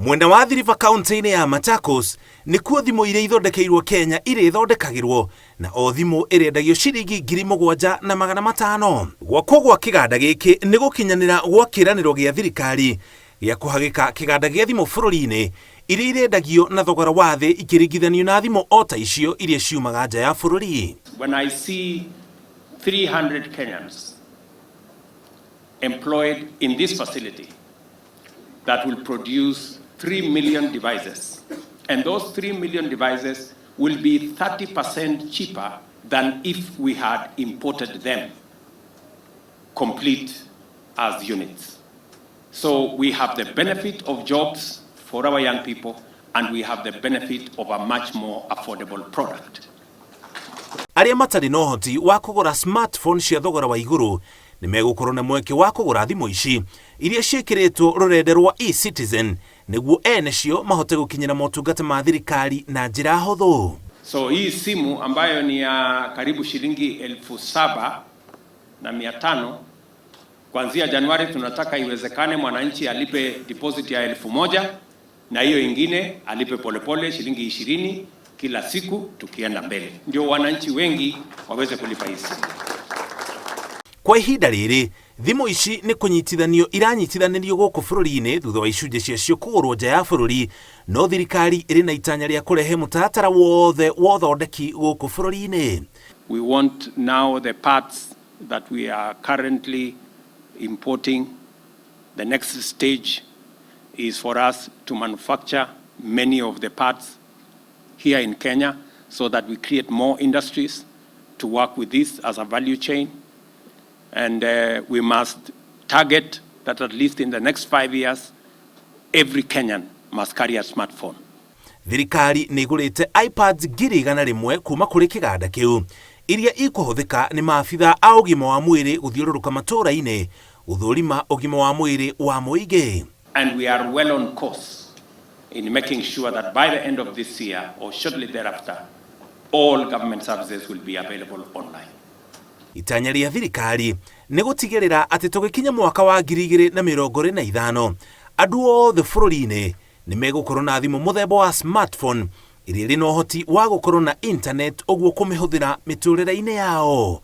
Mwena wa Athi River kaunti-inĩ ya Machakos nĩkuo thimũ iria ithondekeirwo Kenya irĩthondekagĩrwo na o thimũ ĩrĩendagio ciringi 7500. Gwakwo gwa kĩganda gĩkĩ nĩ gũkinyanĩra gwa kĩĩranĩro gĩa thirikari gĩa kũhagĩka kĩganda gĩa thimũ bũrũri-inĩ iria irendagio na thogora wa thĩ ikĩringithanio na thimũ o ta icio iria ciumaga nja ya bũrũri. When I see 300 Kenyans employed in this facility that will produce 3 million devices, and those 3 million devices will be 30% cheaper than if we had imported them complete as units. So we have the benefit of jobs for our young people, and we have the benefit of a much more affordable product. Arĩa matarĩ na ũhoti wa kũgũra smartphone cia thogora wa igũrũ nĩ megũkorwo na mweke wa kũgũra thimũ ici iria ciĩkĩrĩtwo rũrenda rwa eCitizen nĩguo ene cio mahote gũkinyĩra motungata ma thirikari na njĩra hũthũ. So hii simu ambayo ni ya karibu shilingi 7500, kuanzia Januari tunataka iwezekane mwananchi alipe deposit ya 1000 na hiyo ingine alipe polepole shilingi 20 kila siku tukienda mbele, ndio wananchi wengi waweze kulipa hii simu. Kwa ihinda rĩrĩ thimũ ici nĩ kũnyitithanio iranyitithanĩrio gũkũ bũrũri-inĩ thutha wa icunjĩ ciacio kũgũrwo nja ya bũrũri, no thirikari ĩrĩ na itanya rĩa kũrehe mũtaratara wothe wa ũthondeki gũkũ bũrũri-inĩ. We want now the parts that we are currently importing. The next stage is for us to manufacture many of the parts here in Kenya so that we create more industries to work with this as a value chain. And we must target that at least in the next 5 years, every Kenyan must carry a smartphone. Thirikari nĩ ĩgũrĩte iPads 100,000 kuma kũrĩ kĩganda kĩu iria ikũhũthĩka nĩ maabitha a ũgima wa mwĩrĩ gũthiũrũrũka matũũra-inĩ gũthũrima ũgima wa mwĩrĩ wa mũingĩ. And we are well on course in making sure that by the end of this year or shortly thereafter, all government services will be available online. Itanya rĩa thirikari nĩ gũtigĩrĩra atĩ tũgĩkinya mwaka wa 2025 andũ othe bũrũri-inĩ nĩ megũkorwo na thimũ mũthemba wa smartphone ĩrĩa ĩrĩ na ũhoti wa gũkorwo na internet ũguo kũmĩhũthĩra mĩtũrĩre-inĩ yao.